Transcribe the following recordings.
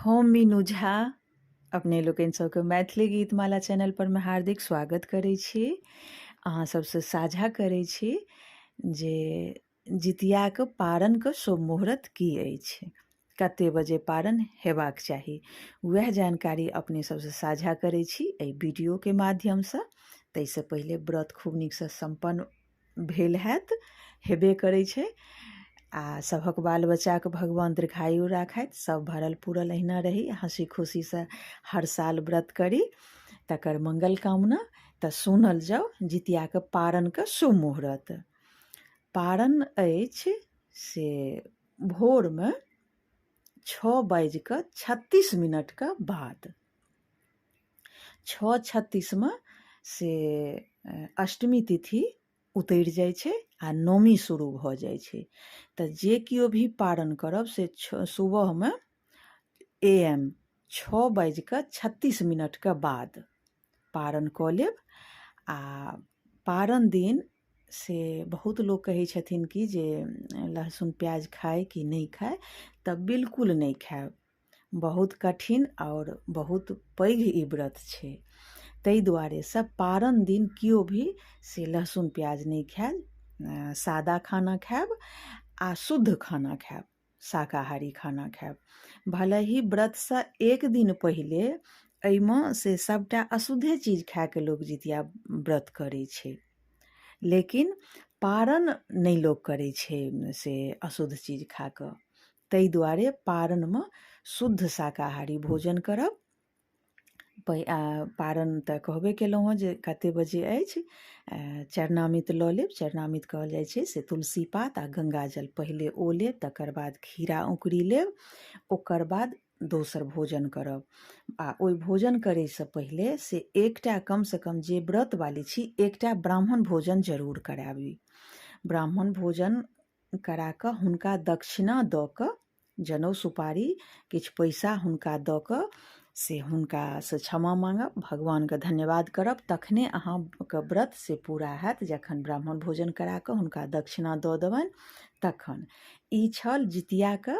हम मीनू झा अपने लोकनि सबके मैथिली गीतमाला चैनल पर मे हार्दिक स्वागत करै छी। अहाँ सबसँ साझा करै छी जे जितियाके पारनके शुभ मुहूर्त की अछि, कते बजे पारन हेबाक चाही, वएह जानकारी अपने सबसँ साझा करै छी एहि वीडियोके माध्यमसँ। ताहिसँ पहिले व्रत खूब नीकसँ सम्पन्न भेल हैत, हेबे करै छै। आ सभक बाल बच्चाके भगवान दीर्घायु राखथि, सब भरल पूरल अहिना रही, हँसी खुशीसँ हर साल व्रत करी, तकर मंगल कामना। तऽ सुनल जाउ जितियाके पारनके शुभ मुहूर्त। पारन अछि से भोरमे छओ बाजिकऽ 36 मिनटके बाद, 6:36मे से अष्टमी तिथि उतरि जाइ छै आ नवमी शुरू भऽ जाइ छै। तऽ जे केओ भी पारण करब से सुबहमे ए एम छओ बाजिकऽ 36 मिनटके बाद पारण कऽ लेब। आ पारण दिन से बहुत लोक कहै छथिन कि जे लहसुन प्याज खाइ कि नहि खाइ, तऽ बिल्कुल नहि खायब। बहुत कठिन आओर बहुत पैघ ई व्रत छै, ताहि दुआरेसँ पारण दिन केओ भी से लहसुन प्याज नहि खायब, सादा खाना खायब आ शुद्ध खाना खायब, शाकाहारी खाना खायब। भले ही व्रतसँ एक दिन पहिले एहिमे से सभटा अशुद्धे चीज खाके लोक जितिया व्रत करै छै, लेकिन पारण नहि लोक करै छै से अशुद्ध चीज खाकऽ। ताहि दुआरे पारणमे शुद्ध शाकाहारी भोजन करब। पारण तऽ कहबे केलहुँ हँ जे कते बजे अछि। चरणामित लऽ लेब, चरणामित कहल जाइ छै से तुलसी पात आ गङ्गाजल पहिले ओ लेब, तकर बाद खीरा औंकरी लेब, ओकर बाद दोसर भोजन करब। आ ओहि भोजन करैसँ पहिले से एकटा कमसँ कम जे व्रत वाली छी एकटा ब्राह्मण भोजन जरूर कराबी। ब्राह्मण भोजन करा कऽ हुनका दक्षिणा दऽ कऽ, जनउ सुपारी किछु पैसा हुनका दऽ कऽ से हुनकासँ क्षमा माँगब, भगवानके धन्यवाद करब, तखने अहाँके व्रत से पूरा हैत जखन ब्राह्मण भोजन करा कऽ हुनका दक्षिणा दऽ देबनि तखन। ई छल जितियाके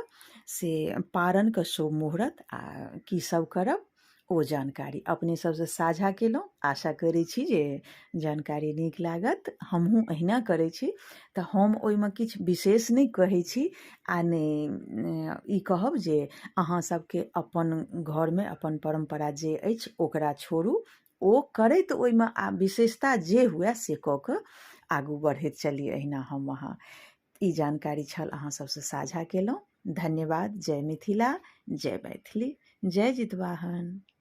से पारणके शुभ मुहूर्त आ की सब करब ओ जानकारी अपने सबसँ साझा केलहुँ। आशा करै छी जे जानकारी नीक लागत। हमहूँ अहिना करै छी, तऽ हम ओहिमे किछु विशेष नहि कहै छी आ नहि ई कहब जे अहाँ सबके अपन घरमे अपन परम्परा जे अछि ओकरा छोड़ू, ओ करैत ओहिमे आ विशेषता जे हुए से कऽ कऽ आगू बढ़ैत चली अहिना हम अहाँ। ई जानकारी छल, अहाँ सबसँ साझा केलहुँ। धन्यवाद। जय मिथिला, जय मैथिली, जय जितवाहन।